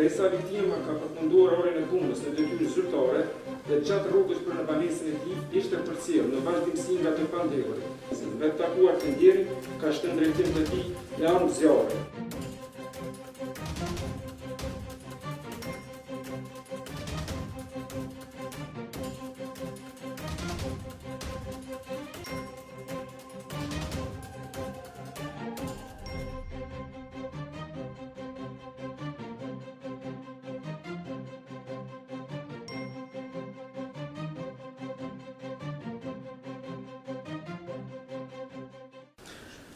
Derisa viktima ka përfunduar orën e punës në detyrë zyrtare dhe gjatë rrugës për në banesën e tij ishte përcjellë në vazhdimësi nga të pandehurit. Dhe takuar të ndjerin ka shtënë drejtim të tij me armë zjarri.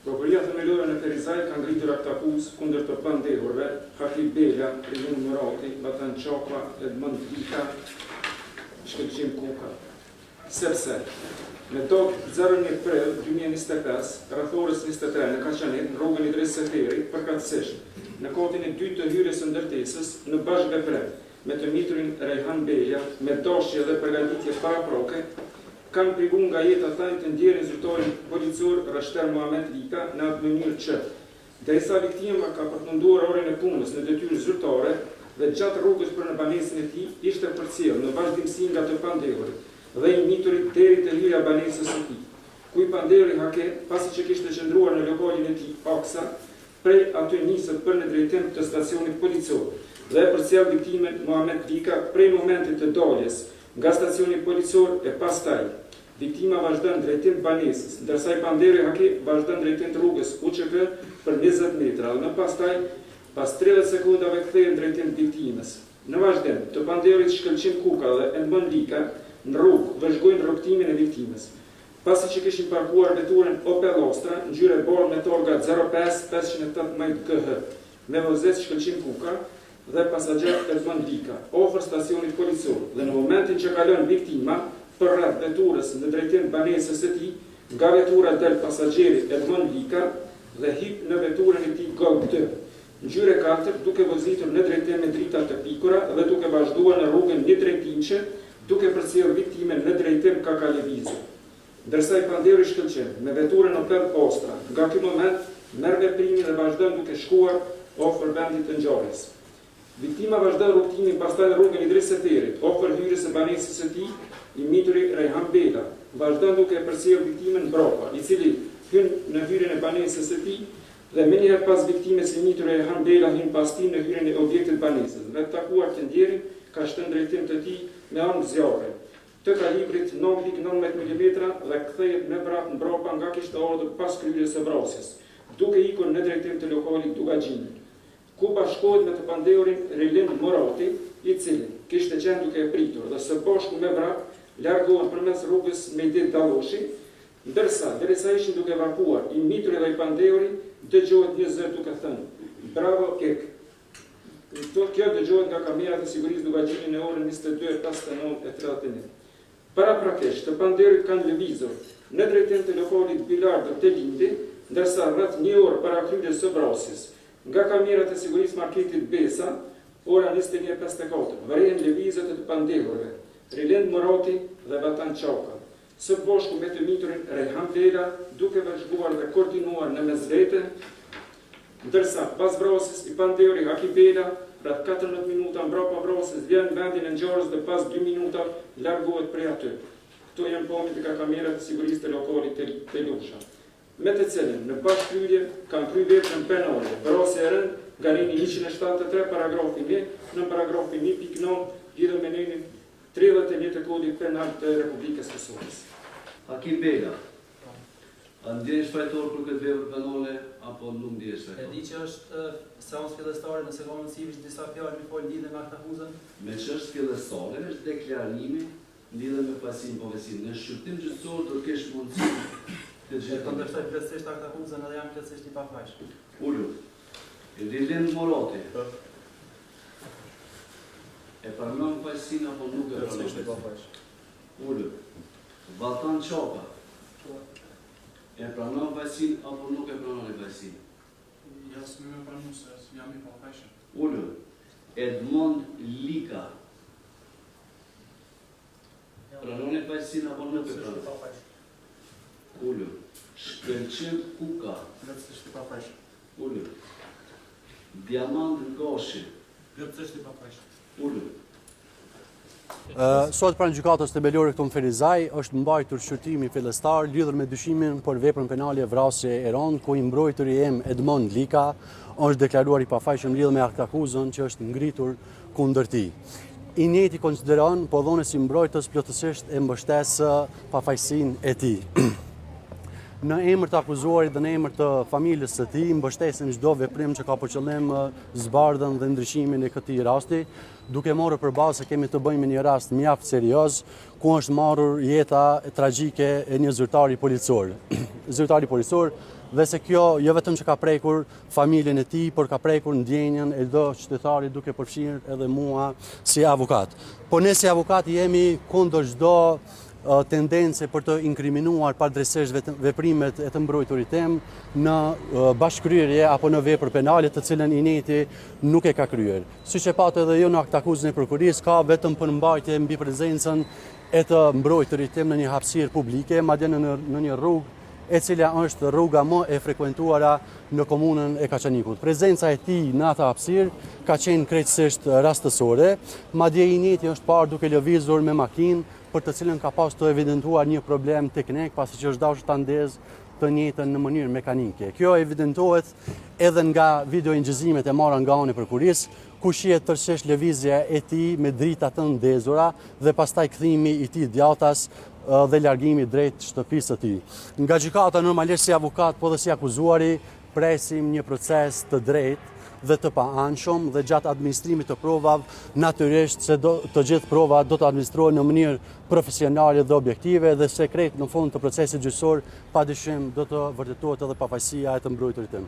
Prokuroria Themelore në Ferizaj ka ngritur aktakuzë kundër të pandehurve, Haki Bela, Rilind Murati, Vatan Çaka, Edmond Lika, Shkëlqim Kuka. Sepse, me datë 01 prill 2025, rreth orës 23 në Kaçanik, në rrugën Idriz Seferi, përkatësisht në katin e dytë të hyrjes së ndërtesës, në bashkëveprim me të miturin Rejhan Bela, me dashje dhe përgatitje paraprake, kanë privu nga jeta tani të ndjerin zyrtarin policor Rreshter Muhamet Lika në atë mënyrë që, Derisa viktima ka përfunduar orën e punës në detyrë zyrtare dhe gjatë rrugës për në banesën e tij ishte përcjellë në vazhdimësi nga të pandehurit dhe i miturit deri te hyrja e banesës së tij, ku i pandehuri Hake pasi që kishte qëndruar në lokalin e tij Aksa, prej aty niset për në drejtim të stacionit policor dhe e përcjell viktimën Muhamet Lika prej momentit të daljes nga stacioni policor e pastaj Viktima vazhdon drejtim të banesës, ndërsa i pandehuri Haki vazhdon drejtim të rrugës UÇK për 20 metra dhe më pastaj pas 30 sekondave kthehet në drejtim të viktimës. Në vazhdim, të pandehurit Shkëlqim Kuka dhe Edmond Lika në rrugë vëzhgojnë rrugëtimin e viktimës. Pasi që kishin parkuar veturën Opel Astra, ngjyrë e bardhë me targa 05 518 GH, me vozitës Shkëlqim Kuka dhe pasagjer Edmond Lika, afër stacionit policor dhe në momentin që kalon viktima përreth veturës në drejtim të banesës së tij, nga vetura del pasagjeri Edmond Lika dhe hip në veturën e tij Golf 2, ngjyrë e kaltër duke vozitur në drejtim me drita të fikura dhe duke vazhduar në rrugën njëdrejtimshe duke përcjellë viktimën në drejtim ka ka lëvizur. Ndërsa i pandehuri Shkëlqim, me veturën Opel Astra, nga ky moment merr veprimin dhe vazhdon duke shkuar afër vendit të ngjarjes. Viktima vazhdon rrugëtimin pastaj në rrugën Idriz Seferit, afër hyrjes së banesës së tij, i mituri Rejhan Bela, vazhdon duke e përcjellë viktimën mbrapa, i cili hyn në hyrjen e banesës së tij dhe menjëherë pas viktimës i mituri Rejhan Bela hyn pas tij në hyrjen e objektit të banesës dhe takuar të ndjerin ka shtënë drejtim të tij me armë zjarri. të kalibrit 9,19 milimetra dhe kthehet me vrap mbrapa nga kishte ardhur pas kryerjes së vrasjes, duke ikur në drejtim të lokalit Dukagjini, ku bashkohet me të pandehurin Rilind Murati, i cili kishte qenë duke e pritur dhe së bashku me vrap largohen përmes rrugës Mejdit Dalloshi, ndërsa derisa ishin duke vrapuar i mituri dhe i pandehuri, dëgjohet një zë duke thënë, Bravo ik! Kjo dëgjohet nga kamerat e sigurisë Dukagjini në orën 22:59 e 31. Paraprakisht, të pandehurit kanë lëvizur në drejtim të lokalit Bilardo te Lindi, ndërsa rreth një orë para kryerjes së vrasjes, nga kamerat e sigurisë marketit Besa, ora 21:54, vërehen lëvizjet e të pandehurve, Rilind Murati dhe Vatan Çaka, së bashku me të miturin Rejhan Bela, duke vëzhguar dhe koordinuar në mes vete, ndërsa pas vrasjes i pandehuri Haki Bela, rreth 14 minuta mbrapa vrasjes vjen në vendin e ngjarjes dhe pas 2 minuta largohet prej aty. Këto janë pamjet nga kamerat e sigurisë të lokalit Telusha, me të cilën në bashkëkryrje kanë kryer veprën penale, vrasje e rëndë nga neni 173 paragrafi 1 në paragrafi 1.9 lidhur me nenin 31 të Kodit Penal të Republikës Kosovës. Haki Bela, a ndjehesh fajtor për këtë vepër penale apo nuk ndjehesh E fajtor? di që është seancë fillestare, nëse ka mundësi veç disa fjalë me fol lidhje me aktakuzën. Me që është fillestare, është deklarimi lidhur me fajësinë pafajësinë. Në shqyrtim gjyqësor do të kesh mundësi të E gjitha. kundërshtoj plotësisht aktakuzën edhe jam plotësisht i pafajshëm. Ulu. Rilind Murati. E pranon fajësinë apo nuk e pranon Plotësisht i fajësinë? pafajshëm. Ulu. Vatan Çaka. E pranon fajësinë apo nuk e pranon fajësinë? Ja, s'më me pranu se jam i pafajshëm. Ulu. Edmond Lika. Pranoni fajësinë apo nuk e Plotësisht i pranoni? pafajshëm. Ulu. Shkëlqim Kuka. Plotësisht i pafajshëm. Ulu. Diamant Gashi. Plotësisht i pafajshëm. Urdhëro. Sot pranë Gjykatës Themelore këtu në Ferizaj është mbajtur shqyrtimi fillestar lidhur me dyshimin për veprën penale vrasje e rëndë ku i mbrojturi im Edmond Lika është deklaruar i pafajshëm lidhur me aktakuzën që është ngritur kundër tij. I njëjti konsideron, po dhe unë si mbrojtës plotësisht e mbështes pafajësinë e tij. Në emër të akuzuarit dhe në emër të familjes së tij, mbështesim çdo veprim që ka për qëllim zbardhjen dhe ndriçimin e këtij rasti, duke marrë për bazë se kemi të bëjmë me një rast mjaft serioz, ku është marrur jeta tragjike e një zyrtari policor. Zyrtari policor dhe se kjo jo vetëm që ka prekur familjen e tij, por ka prekur ndjenjën e çdo qytetari duke përfshirë edhe mua si avokat. Po ne si avokat jemi kundër çdo tendence për të inkriminuar padrejtësisht veprimet e të mbrojturit tim në bashkëkryerje apo në vepër penale të cilën i njëjti nuk e ka kryer. Siç e patë edhe ju në aktakuzën e prokurorisë, ka vetëm përmbajtje mbi prezencën e të mbrojturit tim në një hapësirë publike, madje në, në një rrugë e cila është rruga më e frekuentuara në komunën e Kaçanikut. Prezenca e tij në atë hapësirë ka qenë krejtësisht rastësore, madje i njëjti është parë duke lëvizur me makinë për të cilën ka pas të evidentuar një problem teknik, pasi që është dashur ta ndezë të njëjtën në mënyrë mekanike. Kjo evidentohet edhe nga videoincizimet e marra nga ana e prokurorisë, ku shihet tërësisht lëvizja e tij me drita të ndezura dhe pastaj kthimi i tij djathtas dhe largimi drejt shtëpisë së tij. Nga gjykata normalisht si avokat, po dhe si akuzuari, presim një proces të drejtë dhe të paanshëm dhe gjatë administrimit të provave, natyrisht se do, të gjithë provat do të administrohen në mënyrë profesionale dhe objektive dhe se krejt në fund të procesit gjyqësor, padyshim do të vërtetohet edhe pafajësia e të mbrojturit tim.